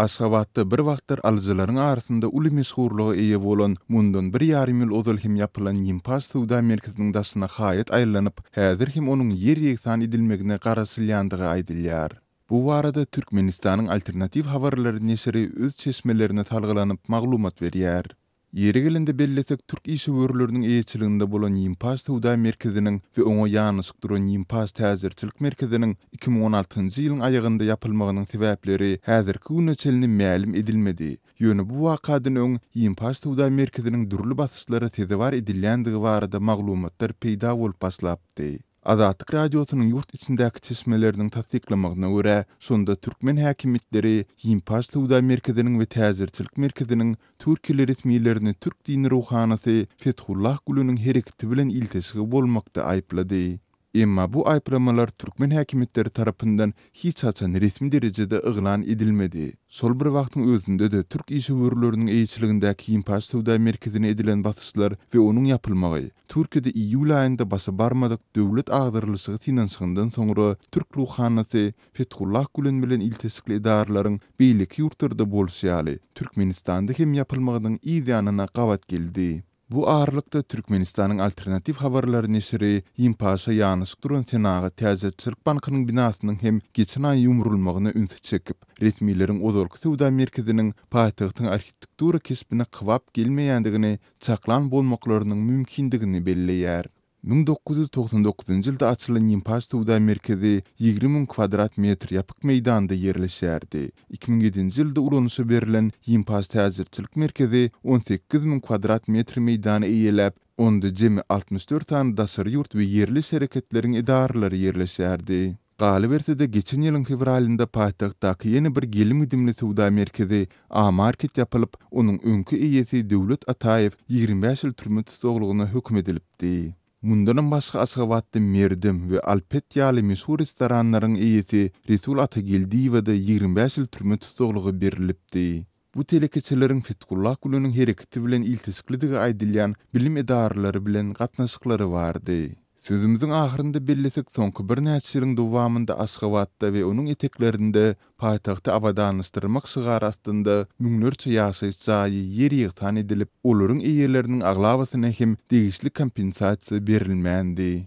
Aşgabatda bir wagtlar alyjylaryň arasynda uly meşhurlyga eýe bolan, mundan bir ýarym ýyl ozal hem ýapylan Ýimpaş söwda merkeziniň daşyna haýat aýlanyp, häzir hem onuň ýer-ýegsan edilmegine garaşylýandygy aýdylýar. Bu barada Türkmenistanyň Alternatiw habarlary neşiri öz çeşmelerine salgylanyp maglumat berýär. Ýeri gelende bellesek, türk işewürleriniň eýeçiliginde bolan Ýimpaş söwda merkeziniň we oňa ýanaşyk duran Ýimpaş täjirçilik merkeziniň 2016 njy ýylyň aýagynda ýapylmagynyň sebäpleri häzirki güne çenli mälim edilmedi. Ýöne bu wakadan öň Ýimpaş söwda merkeziniň dürli basyşlara sezewar edilýändigi barada maglumatlar peýda bolup başlapdy. Azatlyk Radiosynyň ýurt içindäki çeşmeleriniň tassyklamagyna görä, şonda türkmen häkimiýetleri Ýimpaş söwda merkeziniň we täjirçilik merkeziniň türkiýeli resmilerini türk dini ruhanysy Fethullah Güleniň hereketi bilen ilteşigi bolmakda aýyplady. Emma bu aýyplamalar türkmen häkimiýetleri tarapyndan hiç haçan resmi derejede yglan edilmedi. Şol bir wagtyň özünde-de türk işewürleriniň eýeçiligindäki Ýimpaş söwda merkezine edilen basyşlar we onuň ýapylmagy, Türkiýede iýul aýynda başa barmadyk döwlet agdarylyşygy synanyşygyndan soňra türk ruhanysy Fethullah Gülen bilen ilteşikli edaralaryň beýleki ýurtlarda bolşy ýaly, Türkmenistanda hem ýapylmagynyň yz ýanyna gabat geldi. Bu aralykda, Türkmenistanyň Alternatiw habarlary neşiri Ýimpaşa ýanaşyk duran Senagat täjirçilik bankynyň binasynyň hem geçen aý ýumrulmagyna ünsi çekip, resmileriň ozalky söwda merkeziniň paýtagtyň arhitektura keşbine kybap gelmeýändigini çaklan bolmaklarynyň mümkindigini belleýär. 1999-njy ýylda açylan Ýimpaş söwda merkezi 20 müň kwadrat metr ýapyk meýdanda ýerleşýärdi. 2007-nji ýylda ulanyşa berlen Ýimpaş täjirçilik merkezi 18 müň kwadrat metr meýdany eýeläp, onda jemi 64 sany daşary ýurt we ýerli şereketleriň edaralary ýerleşýärdi. Galyberse-de, geçen ýylyň fewralynda paýtagtdaky ýene bir gelim-gidimli söwda merkezi A-Market ýapylyp, onuň öňki eýesi Döwlet Ataýew 25 ýyl türme tussaglygyna höküm edilipdi. Mundanam başga Aşgabatda Merdem we Alpet ýaly meşhur restoranlaryň eýesi Resul Atageldiýewe-de 25 ýyl türme tussaglygy berilipdi. Bu telekeçileriň Fethullah Güleniň hereketi bilen ilteşiklidigi aýdylýan bilim edaralary bilen gatnaşyklary bardy. Sözümiziň ahyrynda bellesek, soňky birnäçe ýylyň dowamynda Aşgabatda we onuň eteklerinde paýtagty abadanlaşdyrmak şygary astynda müňlerçe ýaşaýyş jaýy ýer-ýegsan edilip, olaryň eýeleriniň aglabasyna hem degişli kompensasiýa berilmändi.